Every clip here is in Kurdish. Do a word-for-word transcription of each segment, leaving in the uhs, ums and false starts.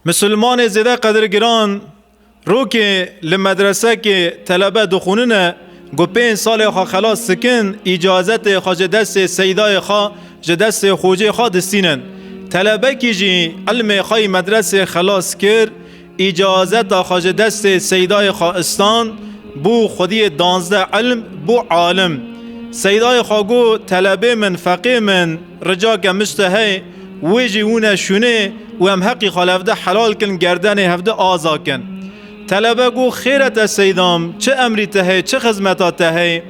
Misilmanê zêde qedirgiran, rokê li medresekê telebe dixwînine, ku pênc salê xwe xelas dikin, îcazetê xwe ji destê seydayê xwe, ji destê xocê xwe distînin. Telebekî jî ilmê xwe yî medresê xelas kir, îcazeta xwe ji destê seydayê xwe istan, bû xwediyê danzdeh ilm, bû alim. Seydayê xwe got, telebê min, feqê min, ricake min ji te hey, wê jî wûne şûnê û em heqî xwe li hevdi helal kin, gerdenê hevdi aza kin. Telebe got, xêr e te seydam, çi emrî te hey, çi xizmeta te hey?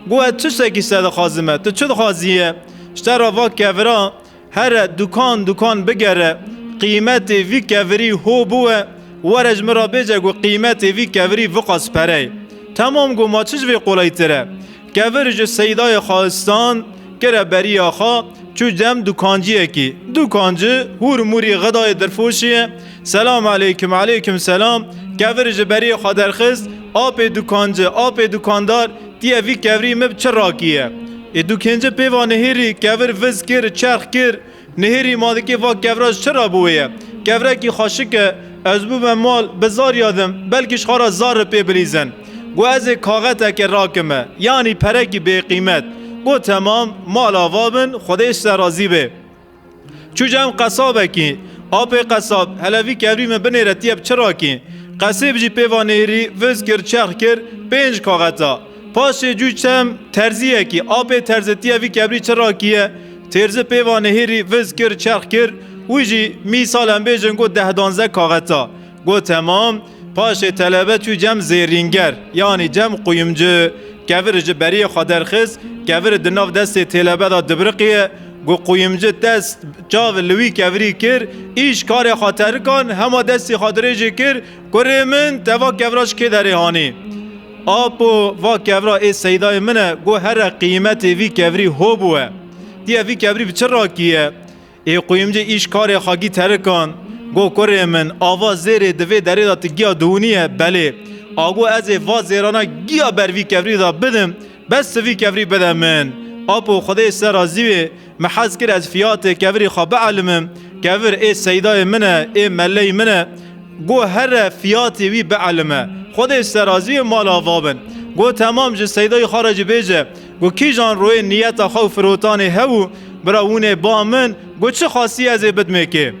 Got, ez tiştekî ji te dixwazim e, tu çi dixwazî ye? Ji te re va kevira, here dukan dukan bigere, qîmetê vî kevirî ho bûwe, were ji min re bêje ku qîmetê vî kevirî viqas perey. Temam, got, ma çi ji vê qolayîtir e? Kevir ji seydayê xwe istan, kire beriya xwe, çû cem dukanciyekî. Dukancî hûr mûrî xidayê dirfoşî ye. Selam aleykum, aleykum selam. Kevir ji beriyê xwe derxist, apê dukancî, apê dukandar, tîye vî kevirî min bi çi rakiye? Ê dukêncî pê va nihêrî, kevir viz kir, çerx kir, nihêrî ma dikê va kevra ji çi re bi wê ye? Kevrekî xweşik e, ez bûme mal, bi zariya dim, belkî ji xwe re zar re pê bilîzin. Got, ez ê kaxeteke rakime, yanî perekî bêqîmet. Got, temam, mal ava bin, Xwedê ji te razî bê. Çû cem qesabekî, apê qesab, hele vî kevrî min binêre, tîye bi çi rakî? Qesêb jî pê va nêrî, viz kir, çerx kir, pênc kaxeta. Paşê cû cem terziyekî, apê terzi, tîye vî kevrî çi rakiye? Têrzi pê va nihêrî, viz kir, çerx kir, wî jî mîsal em bêjin got deh danzdeh kaxeta. Got, temam. Paşê telebe çû cem zêrînger, yanî cem quyumcu. Kevir ji beriyê xwe derxist, kevir di nav destê têlebe de dibiriqiye. Got, quyumcu dest çav li wî kevirî kir, îş karê xwe terikan, hema destê xwe dirêjê kir, kurê min, te va kevra ji kê derê hanî? Apo, va kevra ê seydayê min e. Got, here qîmetê vî kevirî ho bûwe. Tîye vî kevirî bi çi rakiye? Ê quyumcî îş karê xwe gî terikan, got, kurê min, ava zêrê di vê derê de tu giya dihûniye? Belê. A got, ez ê va zêrana giya ber vî kevirî de bidim, bes tu vî kevirî bide min. Apo, Xwedê ji te razî wê, min hez kir ez fiyatê kevirî xwe bielimim. Kevir ê seydayê min e, ê melleyê min e. Got, here fiyatê wî bielime. Xwedê ji te razî wê, mal ava bin. Got, temam, ji seydayê xwe re jî bêje. Got, kîjan royê niyeta xwe û firotanê hebû, bira wûnê ba min, got, çi xwastî ez ê bidmê kê?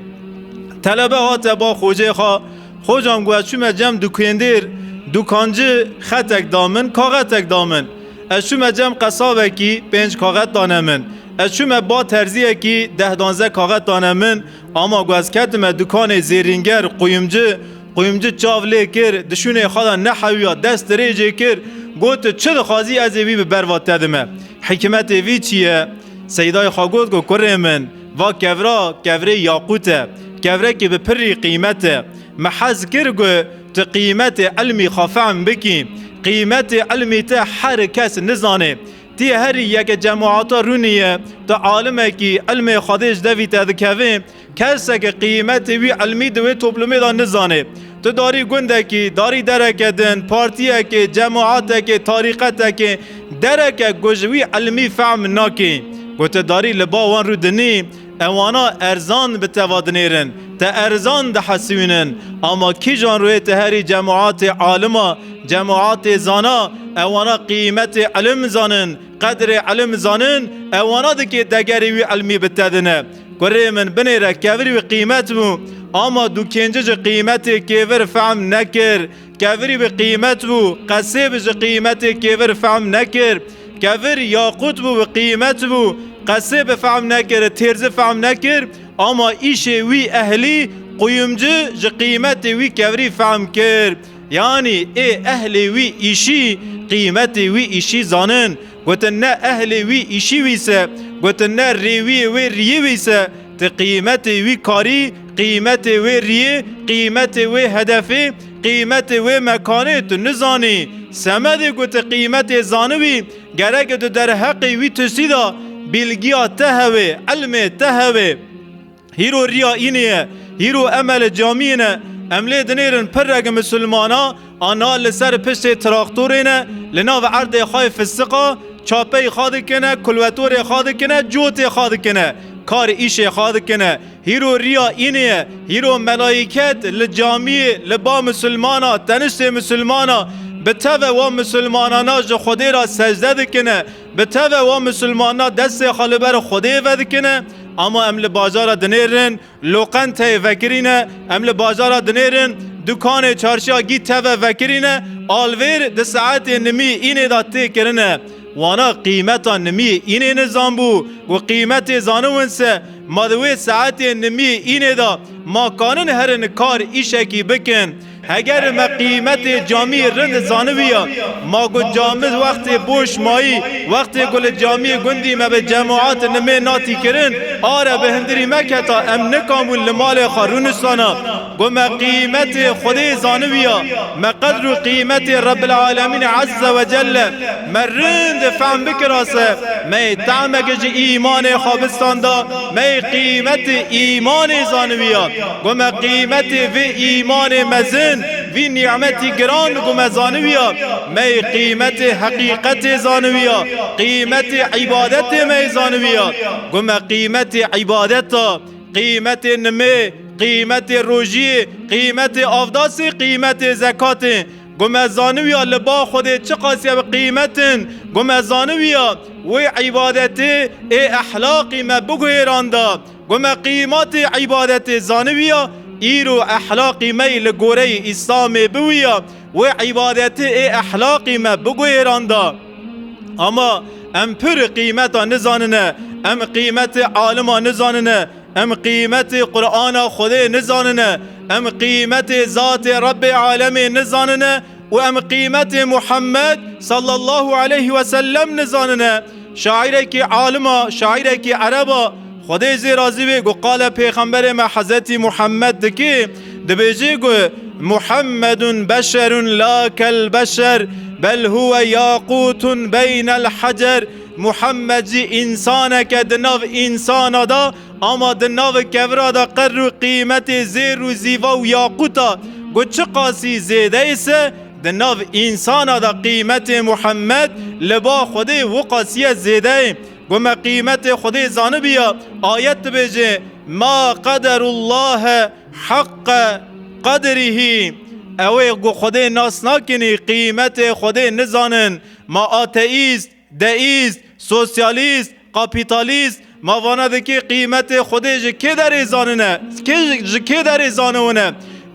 Telebe hate ba xocê xwe, xocam, got, ez çûme cem dukêndêr, dukancî xetek da min, kaxetek da min. Ez çûme cem qesabekî, pênc kaxet dane min. Ez çûme ba terziyekî, deh danzdeh kaxet dane min. Ama got, ez ketime dukanê zêrînger, quyumcî, quyumcî çav lê kir, di şûnê xwe de nehewiya, dest dirêjê kir, got, tu çi dixwazî, ez ê wî bi berva te dime. Hikmetê vî çi ye? Seydayê xwe got, got, kurê min, va kevra, kevrê yaqût e, kevrekî bi pirrî qîmet e. Me hez kir, got, tu qîmetê ilmî xwe fehm bikî, qîmetê ilmî te her kes nizane. Tî herî yeke cemaata rûnî ye, tu alimekî, ilmê Xwedê ji devî te dikeve, keseke qîmetê wî ilmî di wê toplumê de nizane. Tu darî gundekî, darî dereke din, partiyekê, cemaateke, tarîqeteke, dereke ku ji wî ilmî fehm nakî. Ku tu darî li ba wan rû dinî, ewana erzan bi te va dinêrin, te erzan dihesîwînin. Ama kîjan rûyê te herî cemaatê alima, cemaatê zana, ewana qîmetê ilim zanin, qedrê ilim zanin, ewana dikê degerê wî ilmî bi te dine. Kurê min, binêre, kevirî wî qîmet bû, ama dûkêncî ji qîmetê kêvir fehm nekir. Kevirî bi qîmet bû, qesêb ji qîmetê kêvir fehm nekir. Kevir yaqût bû, bi qîmet bû, qesêb fehm nekir, têrzi fehm nekir, ama îşê wî ehlî, quyumcî ji qîmetê wî kevirî fehm kir. Yanî ê ehlê wî îşî, qîmetê wî îşî zanin. Gotin ne ehlê wî îşî wî se, gotin ne rêwiyê wê riyê wî se, ti qîmetê wî karî, qîmetê wê riyê, qîmetê wê hedefê, qîmetê wê mekanê tu nizanî. Semedê ku ti qîmetê zaniwî, gerek tu derheqê wî tiştî de bîlgiya te hewê, ilmê te hewê. Hîro riya înê ye, hîro em e li camiyê ne. Em lê dinêrin pirek misilmana, ana li ser piştê traktorê ne, li nav erdê xwe yê fistiqa, çapeyê xwe dikine, kulvetorê xwe dikine, cotê xwe dikine, kar îşê xwe dikine. Hîro riya înê ye. Hîro melayîket li camiyê, li ba misilmana, teniştê misilmana, bi teve wa misilmanana ji Xwedê ra secde dikine, bi teve wa misilmana destê xwe li ber Xwedê vedikine. Ama em li bajara dinêrin, loqenteyê vekirîne, em li bajara dinêrin, dukanê çarşiya gî teve vekirîne, alvêr di saetê nimî înê de tê kirine. Wana qîmeta nimiyê înê nizanbû, ku qîmetê zaniwin se, ma di wê saetê nimiyê înê de ma kanin herin kar îşekî bikin. Heger me qîmetê camiyê rind zaniwiya, ma ku camî wextê boş mayî, wextê ku li camiyê gundî me bi cemaat nimê natî kirin, are bi hindirî meketa em nikambûn li malê xwe rûniştana. Ku me qîmetê Xwedê zaniwiya, me qedr û qîmetê Rebbil Alemîn Azze ve Celle me rind fehm bikira se, me yê tahmeke ji îmanê xwe bistanda, me yê qîmetê îmanê zaniwiya. Ku me qîmetê vê îmanê mezin, vî nîmetî giran ku me zaniwiya, me yê qîmetê heqîqetê zaniwiya, qîmetê îbadetê me yê zaniwiya. Ku me qîmetê îbadeta, qîmetê nimê, qîmetê rojiyê, qîmetê avdasê, qîmetê zekatê. Ku me zaniwiya li ba Xwedê çiqas ew qîmet in. Ku me zaniwiya wê îbadetê ê ehlaqî me biguhêranda. Ku me qîmetê îbadetê zaniwiya, îro ehlaqî me yî li goreyê Îslamê biwiya, wê îbadetê ê ehlaqî me biguhêranda. Ama em pir qîmeta nizanine, em qîmetê alima nizanine, em qîmetê Qur'ana Xwedê nizanine, em qîmetê zatê Rebbê alemê nizanine û em qîmetê Muhammed sallallahu aleyhi ve sellem nizanine. Şairekî alima, şairekî ereba, Xwedê zê razî wê, ku qale Pêxemberê me Hezretî Muhammed dikê, dibêjê ku Muhammedun beşerun la kel beşer, bel huwe yaqutun beynel hacer. Muhammed jî însaneke di nav însana de, ama di nav kevira de qedr û qîmetê zêr û zîva û yaquta ku çiqasî zêde ise, di nav însana de qîmetê Muhammed li ba Xwedê wiqasiye zêde ye. Ku me qîmetê Xwedê zanibiya, ayet dibêje, "Ma qederullahe haqqa qedrihî." Ew ê ku Xwedê nas nakinî, qîmetê Xwedê nizanin. Ma ateîst, deîst, sosyalîst, kapîtalîst, ma vana dikê qîmetê Xwedê ji kê derê zanine? Kê, ji kê derê zaniwine?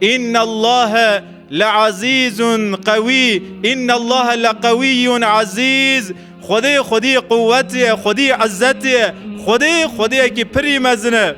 Înnallahe leazîzun qewî, înnallahe leqewiyyun azîz. Xwedê, Xwedî quwetê ye, Xwedî izzetê ye, Xwedê, Xwedêyekî pirî mezin e.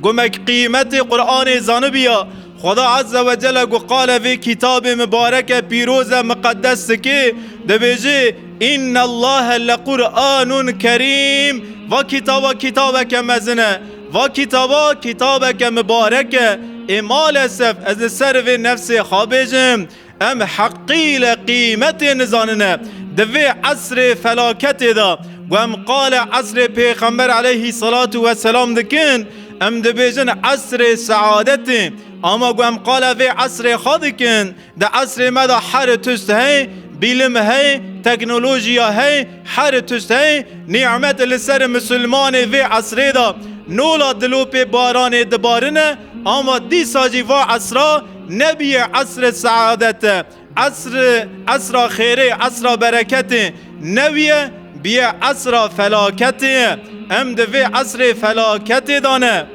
Ku me qîmetê Qur'anê zanibiya, Xweda Azze ve Celle ku qale vê kitabê mibareke pîroze miqedes dikê, dibêjê, "Înnallahe lequr'anun kerîm." Va kitaba kitabeke mezin e. Va kitaba kitabeke mibarek e. Ê malesef ez li ser vê nefsê xwe bêjim. Em heqîle qîmetê nizanine. Di vê esrê felaketê de, ku em qale esrê Pêxember aleyhî salatu ve selam dikin, em dibêjin esrê seadetê. Ama ku em qale vê esrê xwe dikin, di esrê me de her tişt hey, bîlim hey, teknolojiya hey, her tişt hey, nîmet li ser misilmanê vê esrê de nola dilopê baranê dibarine, ama dîsa jî va esra nebiye esrê seadete, esr, esra xêrê, esra bereketê newiye, biye esra felaketê ye. Em di vê esrê felaketê de ne.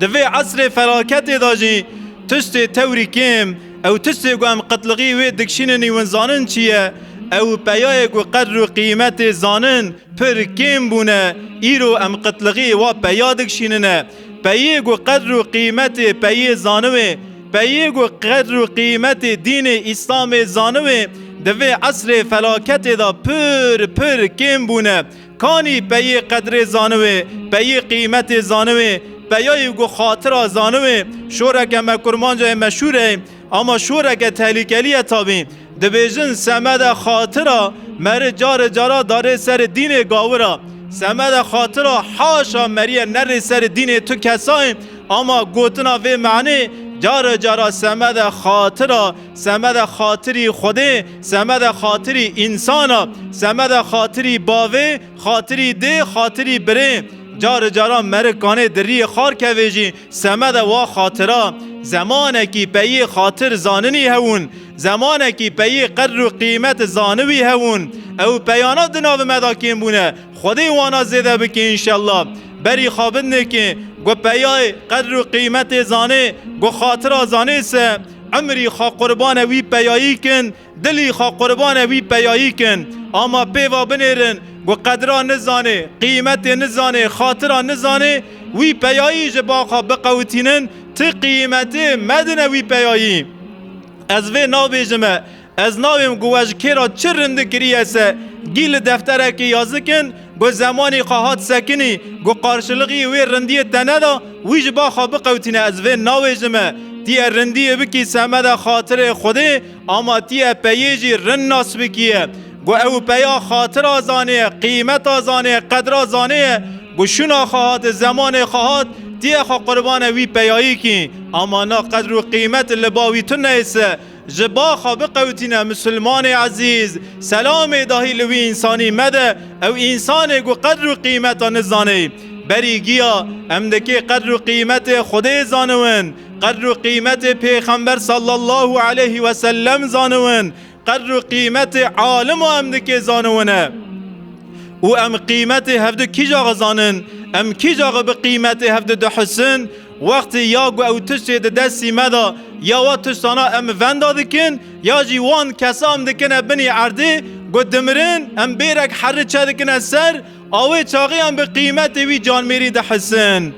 Di vê esrê felaketê de jî tiştê tewrî kêm, ew tiştê ku em qetlixî wê dikşînin îwin zanin çi ye? Ew peyayê ku qedr û qîmetê zanin pir kêm bûne, îro em qetlixî wa peya dikşînine. Peyê ku qedr û qîmetê peyê zaniwê, peyê ku qedr û qîmetê dînê Îslamê zaniwê, di vê esrê felaketê de pir, pir kêm bûne. Kanî peyê qedrê zaniwê, peyê qîmetê zaniwê, peyayî ku xatira zaniwê, şoreke me kurmancayê meşhûr e, ama şoreke tehlîkelî ye tabî. Dibêjin semede xatira meri carê cara darê serê dînê gawira. Semede xatira haşa meriye nerê serê dînê tu kesayê, ama gotina vê manê carê cara semede xatira, semede xatirî Xwedê, semede xatirî însana, semede xatirî bavê, xatirî dê, xatirî birê. Car caran merikanê di riyê xarkevê jî semede wa xatira. Zemanekî peyê xatir zaninî hewûn, zemanekî peyê qedr û qîmet zanibî hewûn. Ew peyana di nav me de kêm bûne. Xwedê wana zêde bike înşellah. Berî xwe bidinê ki, ku peyayê qedr û qîmetê zanê, ku xatira zanê se, emrî xwe qurbane wî peyayî kin, dilî xwe qurbane wî peyayî kin. Ama pêva binêrin, ku qedra nizanê, qîmetê nizanê, xatira nizanê, wî peyayî ji ba xwe biqewitînin, ti qîmetê medine wî peyayî. Ez vê nabêjime, ez nabêm ku we ji kê re çi rindi kiriye se, gî li defterekê yazikin, ku zemanî xwe hat sekinî, ku qarşilixî wê rindiyê te neda, wî ji ba xwe biqewtîne, ez vê nabêjime. Tîye rindiyê bikî semede xatirê Xwedê, ama tîye peyê jî rind nas bikiye. Ku ew peya xatira zanê, qîmeta zanê, qedra zanê, ku şûna xwe hat, zemanê xwe hat, tîye xwe qurbane wî peyayî kî. Ama na qedr û qîmet li ba wî tune se, ji ba xwe biqewtîne, misilmanê ezîz, selamê dahî li wî însanî mede, ew însanê ku qedr û qîmeta nizanê. Berî giya em dikê qedr û qîmetê Xwedê zaniwin, qedr û qîmetê Pêxember sallallahu aleyhi ve sellem zaniwin, qedr û qîmetê alima em dikê zaniwine. Û em qîmetê hevdi kîjaxe zanin, em kîjaxe bi qîmetê hevdi dihisin, wextê ya ku ew tiştê di destî me de, ya wa tiştana em venda dikin, ya jî wan kesa em dikine binî erdê, ku dimirin, em bêrek herri çe dikine ser, a wê çaxê em bi qîmetê wî canmêrî dihisin.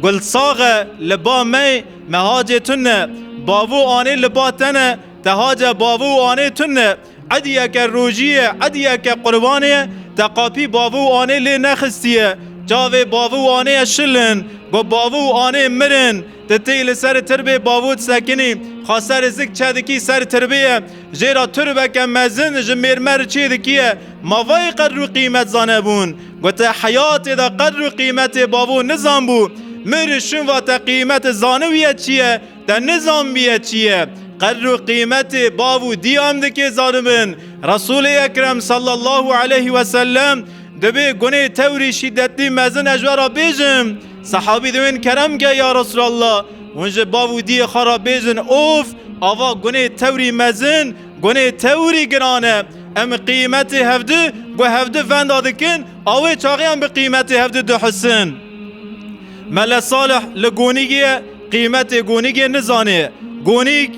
Gul saxe li ba me, me hacê tune, bavû anê li ba te ne, te hace bavû anê tune. Ediyeke rojî ye, ediyeke qurbanê ye, te qapî bavû anê lê nexistiye. Çavê bavû anê ye şilin, ku bavû anê mirin. Ti tê li ser tirbê bavû disekinî, xwe ser zik çe dikî ser tirbê ye. Jê re turbeke mezin ji mêrmer çê dikiye. Ma vay qedr û qîmet zanebûn. Ku te heyatê de qedr û qîmetê bavû nizanbû. Mir şûn va te qîmet zaniwiye çi ye? Te nizanbiye çi ye? Qedr û qîmetê bav û dî em dikê zanibin. Resûlê Ekrem sallallahu aleyhi ve sellem dibê gunê tewrî şîdetlî mezin ez ji we re bêjim. Sehabî dibên kerem ke ya Resûlallah, hûn ji bav û diyê xwe re bêjin of, ava gunê tewrî mezin, gunê tewrî giran e. Em qîmetê hevdi, ku hevdi venda dikin, a wê çaxê em bi qîmetê hevdi dihisin. Mele Salih li Gonîgê ye, qîmetê Gonîgê nizanê. Gonîg,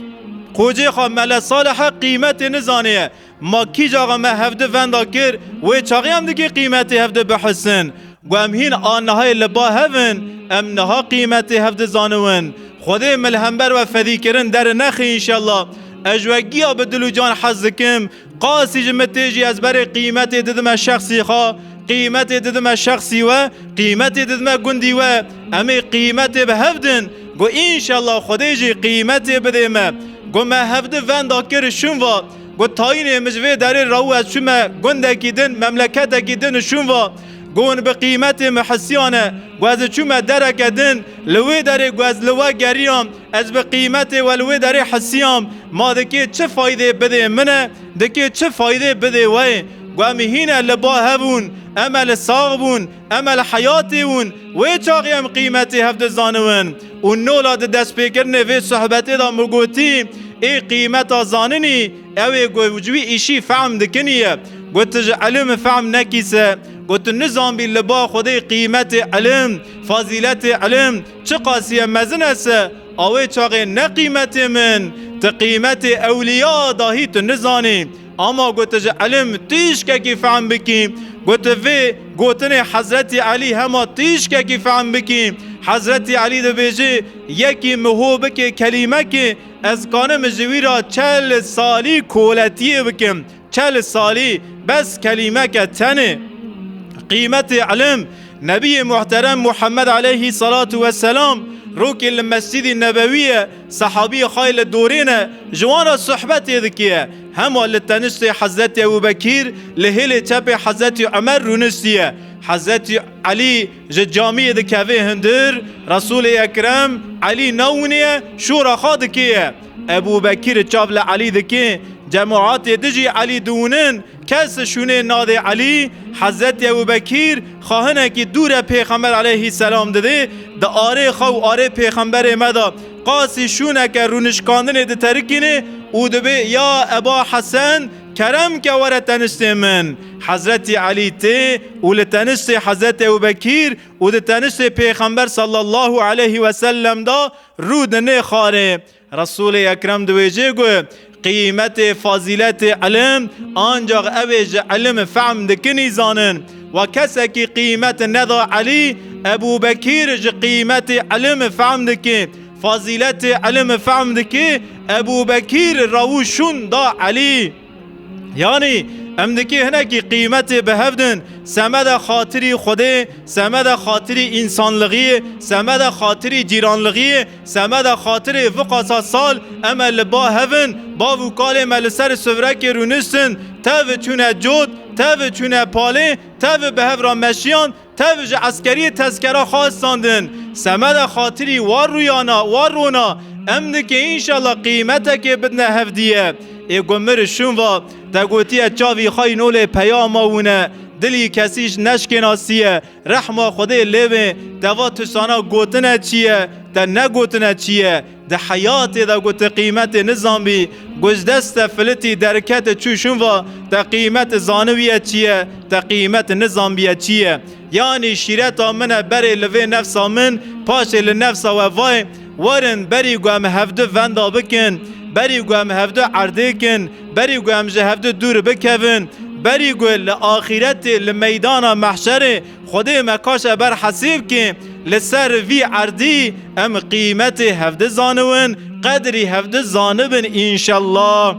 qocê xwe Mele Salih e, qîmetê nizanê ye. Ma kîjaxa me hevdi venda kir, wê çaxê em dikê qîmetê hevdi bihisin. Ku em hîn a nihayê li ba hev in, em niha qîmetê hevdi zaniwin. Xwedê min li hember we fedîkirin deri nexê înşellah. Ez ji we giya bi dil û can hez dikim. Qasî ji min tê jî ez berê qîmetê didime şexsî xwe, qîmetê didime şexsî we, qîmetê didime gundî we. Em ê qîmetê bi hev din, ku înşellah Xwedê jî qîmetê bidê me. Ku me hevdi venda kir şûn va, ku tayînê min ji vê derê rawû ez çûme gundekî din, memleketekî din şûn va. Ku hûn bi qîmetê min hisiyane, ku ez çûme dereke din, li wê derê ku ez li we geriyam, ez bi qîmetê we li wê derê hisiyam, ma dikê çi faydê bidê min e, dikê çi faydê bidê we ye? Ku em hîne li ba hev bûn, em e li sax bûn, em e li heyatê bûn, wê çaxê em qîmetê hev dizaniwin. Û nola di destpêkirinê vê sohbetê de min gotî, ê qîmeta zaninî, ew ê ku ji wî îşî fehm dikinî ye. Ku tu ji ilim fehm nekî se, ku tu nizanbî li ba Xwedê qîmetê ilim, fazîletê ilim, çiqasî ye mezin e se, a wê çaxê ne qîmetê min, tu qîmetê ewliya dahî tu nizanî. Ama ku tu ji ilim tîşkekî fehm bikî, ku tu vê gotinê Hezretî Elî hema tîşkekî fehm bikî. Hezretî Elî dibêje, yekî miho bike kelîmekê, ez kanim ji wî re çel salî koletiyê bikim. Çel salî bes kelîmeke tenê. Qîmetê ilim. Nebiyê muhterem Muhammed aleyhî salatu ve selam rokê li Mescîdî Nebewî ye, sehabiyê xwe yê li dorê ne, ji wan re sohbetê dikiye. Hema li teniştê Hezretî Ebu Bekîr, li hêlê çepê Hezretî Umer rûniştiye. Hezretî Elî ji camiyê dikeve hundir, Resûlê Ekrem Elî newiniye, şûra xwe dikiye. Ebu Bekîr çav li Elî dike, Cemaatê dijî Elî diûnin, kes şûnê nadê Elî. Hezretî Ebû Bekîr xwe hinekî dûre Pêxember aleyhisselam didê, di arê xwe û arê Pêxemberê me de qasî şûneke rûnişkandinê diterikînê û dibê, "Ya Eba Hesen, kerem ke were teniştê min." Hezretî Elî tê û li teniştê Hezretî Ebû Bekîr û di teniştê Pêxember sallallahu aleyhi ve sellem de rû dinê xarê. Resûlê Ekrem dibêje ku qîmetê, fazîletê ilim ancax ew ê ji ilim fehm dikinî zanin. Wa kesekî qîmet neda Elî, Ebû Bekîr ji qîmetê ilim fehm dikî, fazîletê ilim fehm dikî, Ebû Bekîr rawû şûn da Elî. Yanî, em dikê hinekî qîmetê bi hev din, semede xatirî Xwedê, semede xatirî însanlixiyê, semede xatirî cîranlixiyê, semede xatirê viqasa sal em e li ba hev in, bav û kalê me li ser sivrekê rûniştin, tev çûne cot, tev çûne palê, tev bi hev re meşiyan, tev ji eskeriyê tezkera xwe standin. Semede xatirî wa rûyana, wa rûna, em dike înşallah qîmetekê bidine hevdiye. Ê ku mir şûn va, te gotiye çavî xwe yî nolê peyama wûne, dilî kesî ji neşkênasiye, rehma Xwedê lê bê, te va tu sana gotine çi ye, te negotine çi ye? Di heyatê de ku tu qîmetê nizanbî, ku ji dest te filitî derkete çû şûn va, te qîmet zanibiye çi ye, te qîmet nizanbiye çi ye. Yanî şîreta min e berê li vê nefsa min, paşê li nefsa we vayê, werin berî ku em hevdu venda bikin, berî ku em hevdu erdê kin, berî ku em ji hevdu dûr bikevin, berî ku li axîretê, li meydana mehşerê, Xwedê me kaşe ber hesîb kê, li ser vî erdî em qîmetê hevdi zaniwin, qedrî hevdi zanibin înşellah.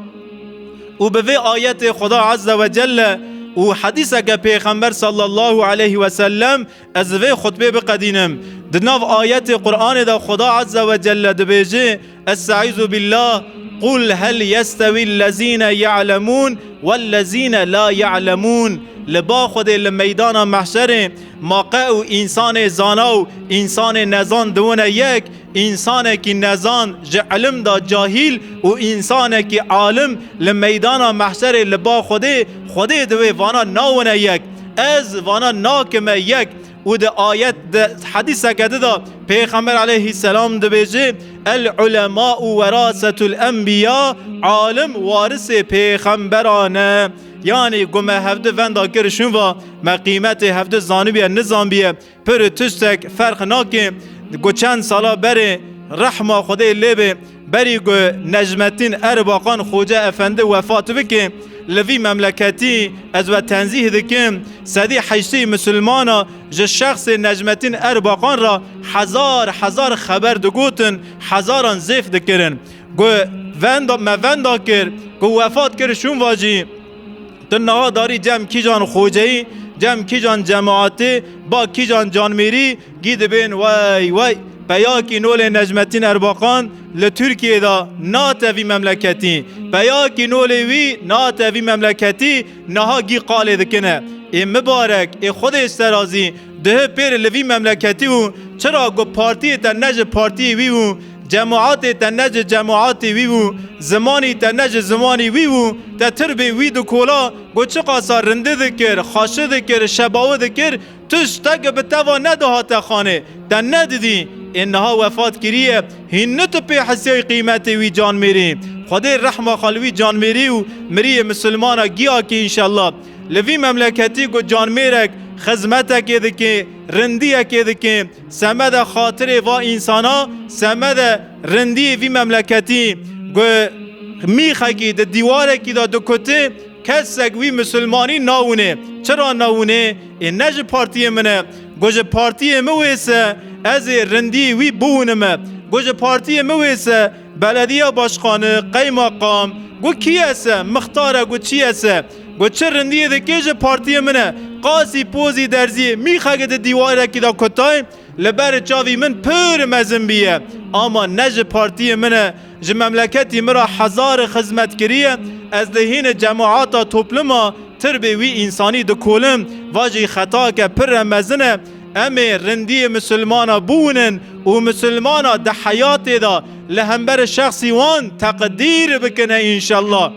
Û bi vê ayetê Xweda Azze ve Celle û hedîseke Pêxember sallallahu aleyhi ve sellem ez vê xutbê biqedînim. Di nav ayetê Qur'anê de Xweda Azze ve Celle dibêje, Estaizu billah, "Qul hel yestewî lezîne ya'lemûn wellezîne la ya'lemûn." Li ba Xwedê li meydana mehşerê, ma qe û însanê zana û însanê nezan diwine yek, însanekî nezan ji ilim de cahîl û însanekî alim li meydana mehşerê li ba Xwedê, Xwedê divê vana nawine yek. Ez vana nakime yek. Û di ayet, di hedîseke di de Pêxember aleyhisselam dibêje, "El ulema'u werasetul enbiya", alim warisê pêxemberan e. Yanî ku me hevdu venda kir şûn va, me qîmetê hevdu zanibiye, nizanbiye, pir û tiştek ferq nake. Ku çend sala berê rehma Xwedê lê bê, berî ku Necmettin Erbakan Xoce Efendi wefat bike, li vî memleketî ez we tenzîh dikim, sedî heştê misilmana ji şexsê Necmettin Erbakan re hezar hezar xeber digotin, hezaran zêf dikirin. Ku venda, me venda kir, ku wefat kir şûn va jî, tu niha darî cem kîjan xoceyî, cem kîjan cemaatê, ba kîjan canmêrî, gî dibên wey wey. Peyakî nolê Necmettin Erbakan li Tirkiyê de nate vî memleketî. Peyakî nolê wî nate vî memleketî, niha gî qalê dikine. Ê mibarek, ê Xwedê ji te razî, dihi pêr li vî memleketî û çira ku partiyê te ne ji partiyê wî û cemaatê te ne ji cemaatê wî û zimanî te ne ji zimanî wî û te tirbê wî dikola, ku çiqasa rindi dikir, xaşi dikir, şebawi dikir, tiştek bi te ve nedihate xanê, te nedidî. Ê niha wefat kiriye, hîn nitu pê hesiyayî qîmetê wî canmêrî. Xwedê rehma xwe li wî canmêrî û miriyê misilmana giya kê înşellah. Li vî memleketî ku canmêrek xizmetekê dike, rindiyekê dike, semede xatirê va însana, semede rindiyê vî memleketî ku mîxekî di dîwarekî de dikutî, kesek wî misilmanî nawûnê. Çira nawûnê? Ê ne ji partiyê min e. Ku ji partiyê min wêse, ez ê rindiyê wî biwûnime. Ku ji partiyê min wêse, belediye başkanı, qeymakam, ku kî ese, mixtar e, ku çi ese, ku çi rindiyê dike ji partiyê min e. Qasî pozî derziyê, mîxeke di dîwarekî de kutayê, li ber çavî min pir mezin bîye. Ama ne ji partiyê min e, ji memleketî min re hezar xizmet kiriye, ez li hîne cemaata topluma tirbê wî însanî dikolim, va jî xetake pir re mezin e. Em ê rindiyê misilmana biwînin û misilmana di heyatê de li hember şexsî wan teqdîr bikine înşellah.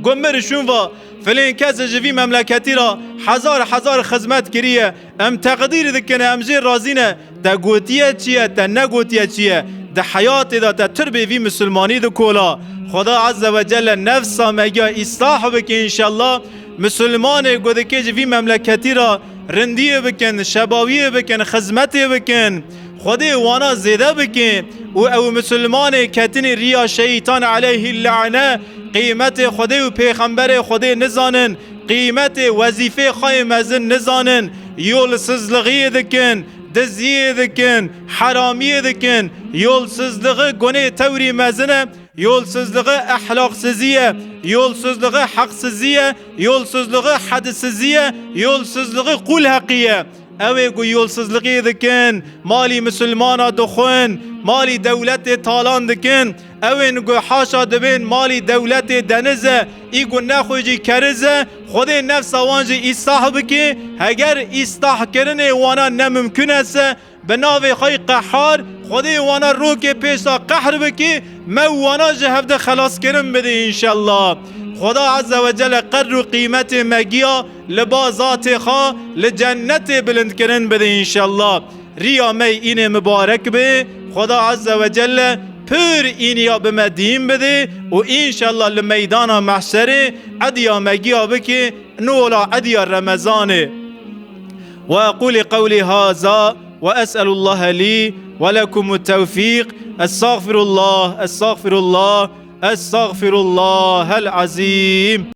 Got, mir şûn va, filên kes ji vî memleketî re hezar hezar xizmet kiriye. Em teqdîr dikin, em jê razî ne. Te gotiye çi ye, te negotiye çi ye? Di heyatê de te tirbê vî misilmanî dikola. Xweda Azze ve Celle nefsa me giya îslah bike înşallah. Misilmanê ku dikê ji vî memleketî re rindiyê bikin, şebawiyê bikin, xizmetê bikin. Xwedê wana zêde bike û ew misilmanê ketinî riya şeytan aleyhî lane, qîmetê Xwedê û pêxemberê Xwedê nizanin, qîmetê wezîfê xwe yê mezin nizanin, yolsizlixiyê dikin, diziyê dikin, heramiyê dikin, yolsizlixi gunê tewrî mezin e, yolsizlixi ehlaqsizî ye, yolsizlixi heqsizî ye, yolsizlixi hedisizî ye, yolsizlixi qûl heqî ye. Ew ê ku yolsizlixiyê dikin, malî misilmana dixwin, malî dewletê talan dikin, ew ên ku haşa dibên malî dewletê deniz e, î ku nexwe jî keriz e, Xwedê nefsa wan jî îslah bike. Heger îslahkirinê wana ne mimkun e se, bi navê xwe yî qehar, Xwedê wana rokê pêşa qehr bike, me û wana ji hevde xelaskirin bide înşallah. Xweda Azze ve Celle qedr û qîmetê me giya li ba zatê xwe li cennetê bilindkirin bide înşallah. Riya me yî înê mibarek be, Xweda Azze ve Celle pir îniya bi me dîn bide û înşallah li meydana mehşerê ediya me giya bike, nola ediya Remezanê. وأقول قولي هذا وأسأل الله لي ولكم التوفيق. أستغفر الله، أستغفر الله، أستغفر الله العظيم.